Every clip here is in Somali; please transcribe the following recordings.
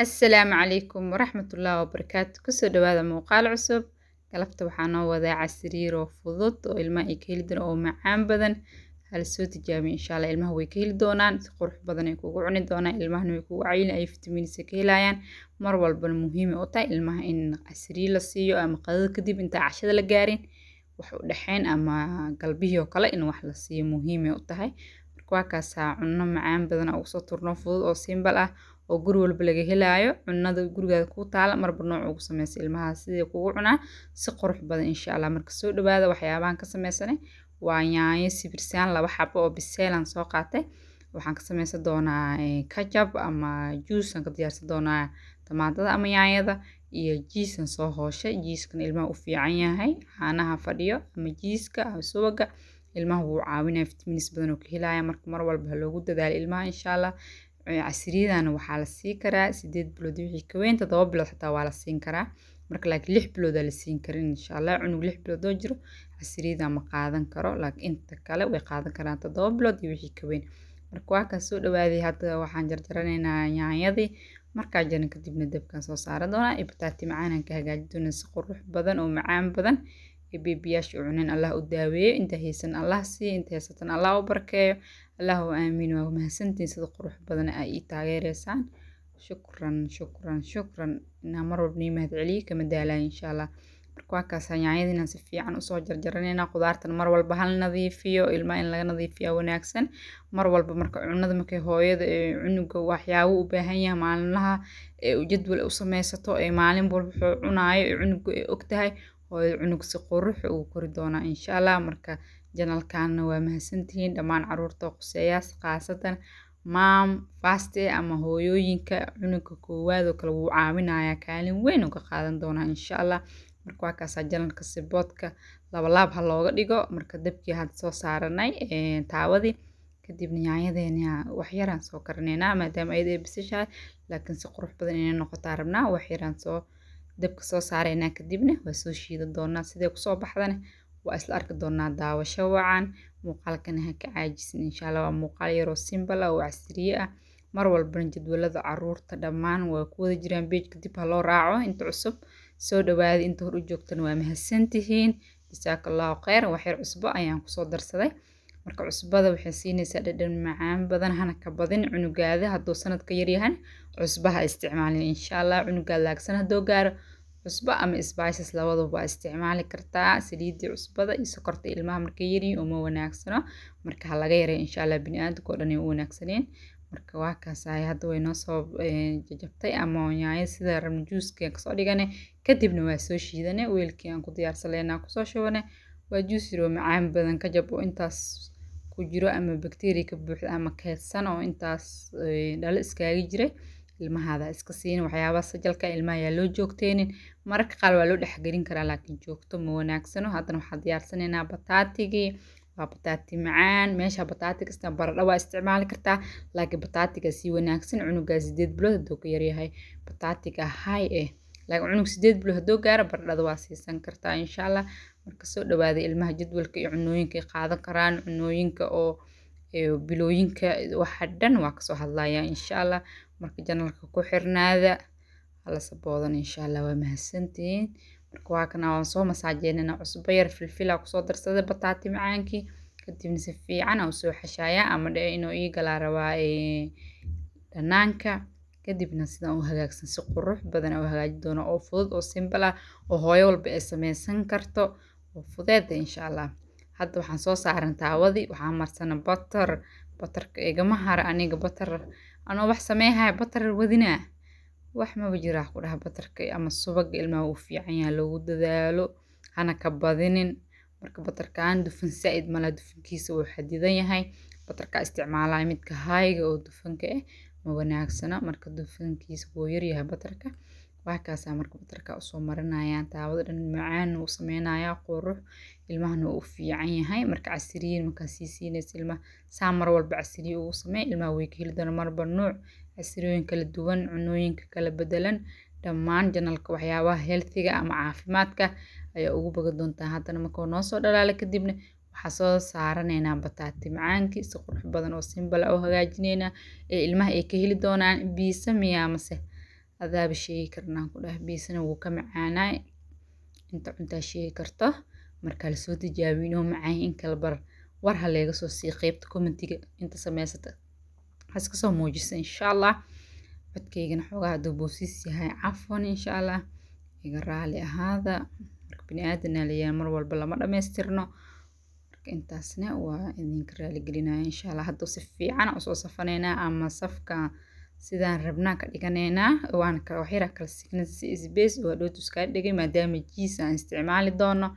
Assalaamu calaykum waraxmatullaahi wabarakaatu. Kusoo dhawaada muuqaal cusub. Galabta waxaa noo wadaa casriir oo fudud oo ilmaha ay ka heli doonaan oo macaan badan. Hala soo tijaabiyo insha Allah, ilmaha way ka heli doonaan, si qurux badan ay kugu cuni doonaan, ilmahana way kugu cayili ay fitamiinsa ka helayaan. Mar walbana muhiim ay u tahay ilmaha in casriir la siiyo ama qadada kadib inta cashada la gaarin wax u dhexeyn ama galbihii oo kale in wax la siiyo muhiim ay u tahay. Marka waa kaasaa cunno macaan badan oo ugu soo turno, fudud oo simple ah oo guri walba laga helaayo. Cunnada gurigaada kuu taala marba nooc ugu sameysa ilmaha sidii kugu cunaa si qurux badan insha Allah. Marka soo dhawaada. Waxyaabahan ka sameysanay waa yaanyo sibirsaan 2 xabo oo biseylaan soo qaatay. Waxaan ka sameysan doonaa ketchup ama juice aan ka diyaarsan doonaa tamaandada ama yaanyada iyo cheese aan soo hooshay. Cheese-kan ilmaha u fiican yahay, caanaha fadhiyo ama cheese-ka ama subaga ilmaha wuu caawinaya, vitamins badan oo ka helaya. Marka mar walba ha loogu dadaalo ilmaha insha Allah. Casriyadan waxaa la sii karaa 8 bilood wixii ka weyn, 7 bilood xataa waa la siin karaa marka, laakiin 6 bilood aa la siin karin insha Allah. Cunug 6 bilood oo jiro casriyadan ma qaadan karo, laakiin inta kale way qaadan karaan, 7 bilood iyo wixii ka weyn. Marka waa kaa, soo dhawaaday. Hadda waxaan jarjaranaynaa yaanyadii. Markaa jaran kadibna dabkaan soo saaran doonaa iyo bataati macaan ka hagaaji doonaa si qurux badan oo macaan badan ee beebiyaasha u cuneen. Allah u daaweeyo, inta haysan Allah siiyo, inta haysatan Allah u barkeeyo. Allahu aamiin. Waa mahadsantihiin sida qurux badan ay ii taageereysaan. Shukran, shukran, shukran. Inaan mar walba nii mahad celiyo kama daalayo insha Allah. Marka waa kaas yaanyada inaan si fiican usoo jarjaranaynaa. Qudaartan mar walba hal nadiifiyo, ilmaha in laga nadiifiyaa wanaagsan mar walba. Marka cunada markay hooyada ee cunuga waxyaabo u baahan yahay maalinlaha ee jadwal u sameysato ee maalin walba wuxuu cunaayo ee cunuga ay ogtahay hooyada, cunug si qurux ugu kori doonaa insha Allah. Marka channel-kana waa mahadsantihiin dhammaan caruurta quseeyaas, khaasatan mom first ama hooyooyinka cunuga koowaad oo kale wuu caawinayaa, kaalin weyn uu ka qaadan doonaa insha Allah. Marka waa kaasaa, channel-ka support-ka laba laab ha looga dhigo. Marka dabkii hadda soo saaranay taawadii, kadibna yaanyadeena wax yaraan soo karinaynaa maadaama ayada ay bisishahay, laakiin si qurux badan inay noqotaa rabnaa. Wax yaraan soo dabka soo saaraynaa, kadibna waa soo shiidan doonaa. Sidee kusoo baxdana waa isla arki doonaa. Daawasho wacan. Muuqaalkana ha ka caajisin insha Allah. Waa muuqaal yaroo simple ah oo casriye ah. Mar walbana jadwalada caruurta dhammaan waa ku wada jiraan page-ka, dib ha loo raaco. Inta cusub soo dhawaada, inta hor u joogtana waa mahadsantihiin, jasaaka Allahu khayr. Wax yar cusbo ayaan kusoo darsaday. Marka cusbada waxay siinaysaa dhadhan macaan badan. Hana ka badin cunugaada hadduu sanad ka yaryahay cusbaha isticmaalin insha Allah. Cunugaada laagsan hadduu gaaro cusbo ama spices labaduba waa isticmaali kartaa. Saliidii cusbada iyo sokorta ilmaha markay yaryihiin uma wanaagsano, marka ha laga yareeyo insha Allah. Bini'aadamka oo dhan ay u wanaagsaneen. Marka waa kaasaay, hadda way noo soo jajabtay ama yaanyo sida rabno juuska kasoo dhigane, kadibna waa soo shiidane, weelkii aan ku diyaarsan leynaa kusoo shubane. Waa juus yaroo macaan badan. Kajab oo intaas ku jiro ama bacteria ka buuxda ama keydsan oo intaas dhalo iskaaga jiray ilmahaada iska siin. Waxyaabaha sajalka ilmaha ayaa loo joogteynin, mararka qaar waa loo dhexgelin karaa, laakiin joogto ma wanaagsano. Haddana waxaan diyaarsanaynaa bataatigii. Waa bataati macaan. Meesha bataati kasta baradho waa isticmaali kartaa, laakiin bataatiga sii wanaagsan cunugaa 8 bilood hadduu ka yaryahay, bataatiga high eh, laakiin cunug 8 bilood hadduu gaaro baradhada waa siisan kartaa insha Allah. Marka soo dhawaada. Ilmaha jadwalka iyo cunooyinka ay qaadan karaan, cunooyinka oo bilooyinka, waxa dhan waa kasoo hadlaya insha Allah. Marka channel-ka ku xirnaada, hala saboodan insha Allah. Waa mahadsantihiin. Marka waa kana, waan soo masaajeynana, cusbo yar, filfila kusoo darsaday bataati macaankii, kadibna si fiican aan usoo xashaaya ama dhe inuu ii galaa rabaa dhanaanka. Kadibna sidaan u hagaagsan si qurux badan u hagaaji doono oo fudud oo simple ah oo hooyo walba ay sameysan karto oo fudeed insha Allah. Hadda waxaan soo saaran taawadii, waxaan marsana butter. Butterka igama hara aniga. Butter anoo wax sameynaya butter wadinaa wax maba jiraa ku dhaha. Butterka ama subaga ilmaha uu fiican yahay, loogu dadaalo, hana ka badinin. Marka butterkan dufan saa'id mala, dufankiisa wuu xadidan yahay. Butterka isticmaalaya midka hayga oo dufanka ah ma wanaagsana, marka dufankiisa wuu yaryahay butterka. Waa kaasaa. Marka butterka usoo marinayaan taawada dhan, macaan uu sameynayaa, qurux, ilmahana uu u fiican yahay. Marka casiriyin markaa sii siinaysa ilmaha, saa mar walba casiriye ugu samee, ilmaha way ka heli doonaan. Marba nuuc casiriyooyin kala duwan, cunooyinka kala bedelan, dhammaan channel-ka waxyaabaha healthy-ga ama caafimaadka ayaa ugu bogan doontaa. Haddana markuu noo soo dhalaalo kadibna waxaa soo saaranaynaa bataati macaankii, si qurux badan oo simple ah u hagaajinaynaa ee ilmaha ay ka heli doonaan. Biisa miyaa mase Adaaba sheegi karnaan ku dhah, biisana wuu ka macaanaay. Inta cuntaa sheegi karto. Marka lasoo tijaabiyo inuu macaan in kala bar war ha leega soo sii qeybta commentiga. Inta sameysata has kasoo muujisa insha Allah. Codkaygana xoogaa hadduu boosiis yahay, cafwan, insha Allah iga raali ahaada. Marka bini aadanaa leeyahay, mar walba lama dhammaystirno. Marka intaasna waa idinka raali gelinaya insha Allah. Hadduu si fiican usoo safaneynaa ama safka sidaan rabnaa ka dhiganaynaa, waan kala waxyara kala signa si space oo hadhowtu iskaga dhigay, maadaama cheese aan isticmaali doono.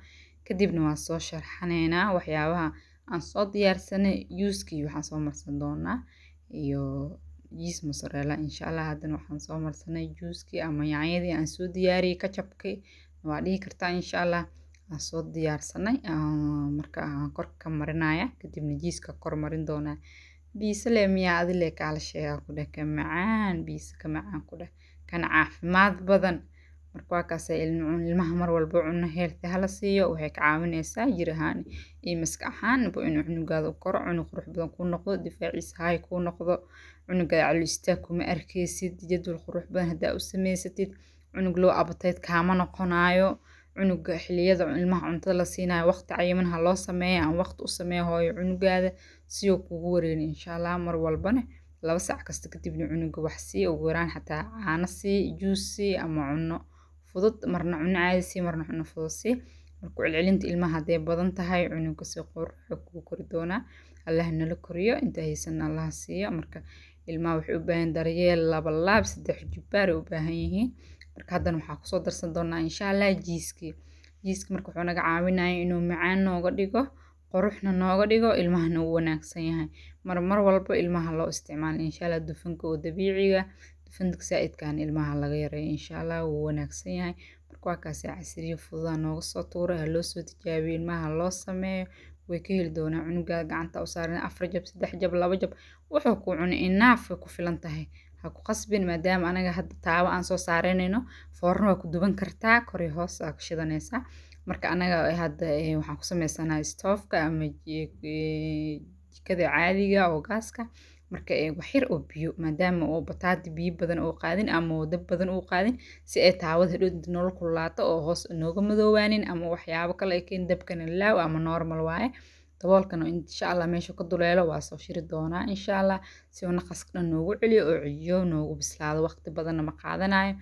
Kadibna waan soo sharxaneynaa waxyaabaha aan soo diyaarsanay, juuskii waxaan soo marsan doonaa iyo cheese mozzarella insha Allah. Haddana waxaan soo marsanay juuskii ama yaanyadii aan soo diyaariyey, ketchupkii waa dhihi kartaa insha Allah, aan soo diyaarsanay. Marka aan kor ka marinaya, kadibna cheeseka kor marin doonaa. Biise le miyaa adile kaala sheegaa ku dheh, ka macaan biise, ka macaan ku dheh, kana caafimaad badan. Marka waa kaasa, ilmaha mar walba cuno healthy hala siiyo. Waxay ka caawinaysaa jir ahaan iyo maskax ahaan inuu cunugaada u koro, cunug qurux badan kuu noqdo, difaaciisa high kuu noqdo. Cunugaada calool istaag kuma arkaysid. Jadwal qurux badan haddaa u samaysatid, cunug low appetite kaama noqonayo. Cunuga xilliyada ilmaha cuntada la siinayo waqti cayiman ha loo sameeyo, ama waqti u sameeyo hooyo cunugaada si uu kugu wareerin insha Allah. Mar walbana 2 saac kasta kadibna cunuga wax sii, ugu yaraan xataa caano sii, juus sii ama cuno fudud. Marna cuno caadi sii, marna cuno fudud sii. Marka celcelinta ilmaha hadday badan tahay, cunuga si qurux kuu kori doonaa. Allah nala koriyo, inta haysan Allah siiyo. Marka ilmaha waxay u baahan daryeel laba laab, saddex jibbaar ay u baahan yihiin. Marka haddana waxaa kusoo darsan doonaa insha Allah cheesekii. Cheeseka marka wuxuu naga caawinaya inuu macaan nooga dhigo, quruxna nooga dhigo, ilmahana uu wanaagsan yahay. Mar walba ilmaha loo isticmaalo insha Allah dufanka oo dabiiciga, dufanka saa'idkaan ilmaha laga yareeyo insha Allah, wuu wanaagsan yahay. Marka waa kaasi, casriyo fududaa nooga soo tuuray. Ha loo soo tijaabiyo, ilmaha loo sameeyo, way ka heli doonaa. Cunugaada gacanta u saaran afar jab, saddex jab, laba jab, wuxuu ku cunay enough, way ku filan tahay. Ha ku qasbin, maadaama anaga hadda taawo aan soo saaranayno. Foorno waa ku duban kartaa, kor iyo hoos aa ka shidanaysaa. Marka anaga hadda waxaan ku sameysanaa stoofka ama jikada caadiga oo gaaska. Marka wax yar oo biyo, maadaama oo bataati biyo badan oo qaadin ama oo dab badan uu qaadin, si ay taawada hadhow inta nolol kululaato oo hoos nooga madoobaanin ama waxyaabo kale ay keen. Dabkana laaw ama normal waaye. Daboolkana insha Allah meesha ka duleelo waa soo shiri doonaa insha Allah, si uu naqaska dhan noogu celiyo oo ciyo noogu bislaado. Waqti badanna ma qaadanayo,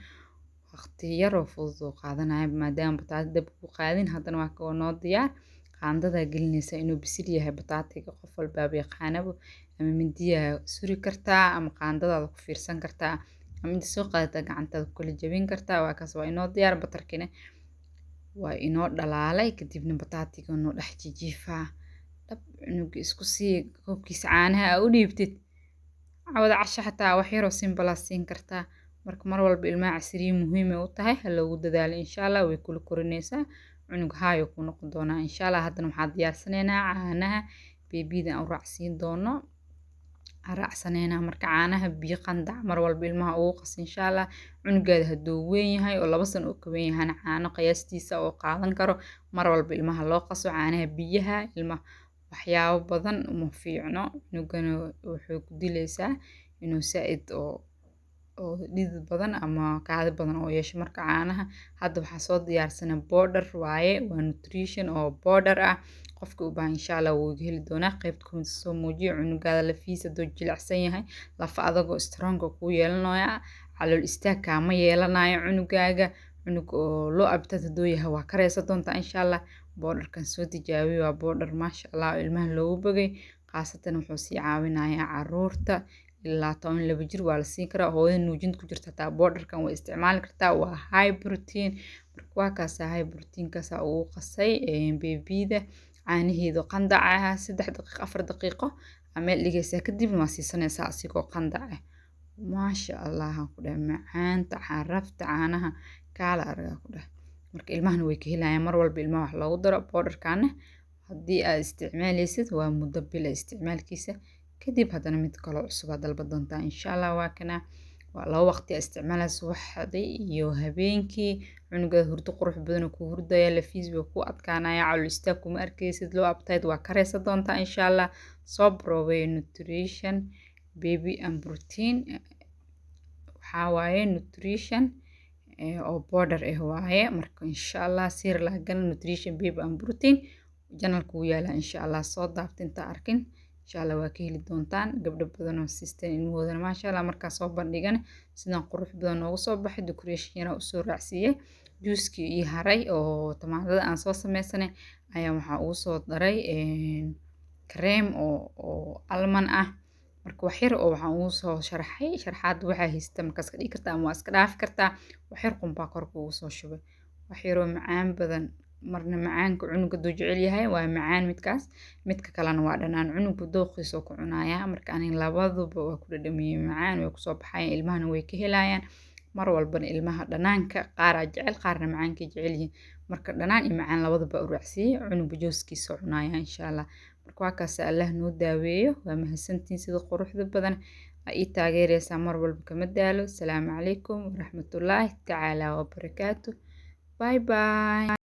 waqti yar oo fudud oo qaadanayo, maadaama bataati dab ku qaadin. Haddana waa ka noo diyaar. Qaandadaa gelinaysa inuu bisil yahay bataatiga, qof walbaaba yaqaanaba. Ama mindiyaa suri kartaa, ama qaandadaada ku fiirsan kartaa, ama inta soo qaadataa gacantaada ku kala jebin kartaa. Waa kaas, waa inoo diyaar. Butterkina waa inoo dhalaalay. Kadibna bataatiga noo dhex jijiifaa dhab. Cunuga isku sii koobkiisa caanaha aa u dhiibtid cawada casho, xataa wax yaroo simple aa siin kartaa. Marka mar walba ilmaha casriye muhiim ay u tahay, ha loogu dadaalo insha Allah, way kula korinaysaa, cunug haayo ku noqon doonaa insha Allah. Haddana waxaan diyaarsanaynaa caanaha beebida aan u raacsiin doono, aan raacsaneynaa. Marka caanaha biyo qandac mar walba ilmaha ugu qas insha Allah. Cunugaada hadduu weyn yahay oo 2 sano oo ka weyn yahana, caano qiyaastiisa oo qaadan karo mar walba ilmaha loo qaso. Caanaha biyaha ilmaha waxyaabo badan uma fiicno, cunugana wuxuu ku dilaysaa inuu saa-id oo dhidid badan ama kaadi badan oo yeesho. Marka caanaha hadda waxaa soo diyaarsanay powder waaye, waa nutrition oo powder ah. Qofka u baahan insha Allah wuu heli doonaa, qaybta comment soo muujiyo. Cunugaada lafiisa hadduu jilicsan yahay, lafa adagoo strong kuu yeelanaya, calool istaag kaama yeelanayo cunugaaga. Cunug oo low appetite hadduu yahay, waa kareysan doontaa insha Allah. Powderkan soo tijaabiyo, waa powder maasha Allah oo ilmaha loogu bogay. Khaasatan wuxuu sii caawinayaa caruurta ilaa 12 jir, waa la siin karaa. Hooyada nuujinta ku jirta hataa powderkan way isticmaali kartaa, waa high protein. Marka waa kaasa, high proteinkaasa ugu qasay beebida caanaheedu qandac ah. 3 daqiiqo, 4 daqiiqo aa meel dhigaysaa, kadibna waa siisanaysaa asigoo qandac ah. Maasha Allah aan ku dhahay, macaanta carafta caanaha kaala aragaa ku dhahay. Marka ilmahana way ka helayaan. Mar walba ilmaha wax loogu daro powderkaana haddii aad isticmaaleysid, waa muddo bila isticmaalkiisa, kadib haddana mid kaloo cusub aad dalba doontaa insha Allah. Waa kana, waa laba waqti aa isticmaalaya, subaxdii iyo habeenkii. Cunuga hurdo qurux badan oo ku hurdaya, lafiis buu ku adkaanaya, calool istaag kuma arkaysid, low appetite waa kareysan doontaa insha Allah. Soo broobay nutrition baby and protein. Waxaa waaye nutrition oo powder ah waaye. Marka insha Allah Cerelac Nutrition Baby and Protein channelka wuu yaalaa, insha Allah soo daabta inta arkin, insha Allah waa ka heli doontaan. Gabdho badan oo siisteen ilmahoodana, maasha Allah. Markaa soo bandhigan sidan qurux badan noogu soo baxay, decoration yara usoo raacsiiyey. Juuskii ii haray oo tamaandhada aan soo sameysanay ayaa waxaa ugu soo daray kareem oo almond ah. Marka wax yar oo waxaan ugu soo sharxay sharxaad, waxaa haysta markaas ka dhigi kartaa ama waa iska dhaafi kartaa. Wax yar qumbaa korka ugu soo shubay, wax yaroo macaan badan. Marna macaanka cunuga haduu jecel yahay waa macaan midkaas, midka kalena waa dhanaan, cunuga dooqiisa ku cunayaa. Marka aniga labaduba waa ku dhadhamiyey, macaan way kusoo baxayaan, ilmahana way ka helayaan. Mar walbana ilmaha dhanaanka qaaraa jecel, qaarna macaankay jecel yihiin. Marka dhanaan iyo macaan labadaba u raacsiiyey, cunuga jooskiisa cunaya insha Allah. Marka waa kaas, Allah noo daaweeyo. Waa mahadsantihiin sida quruxda badan aa ii taageereysaa mar walba, kama daalo. Asalaamu calaykum waraxmatullaahi tacaala wabarakaatu. Bye bye.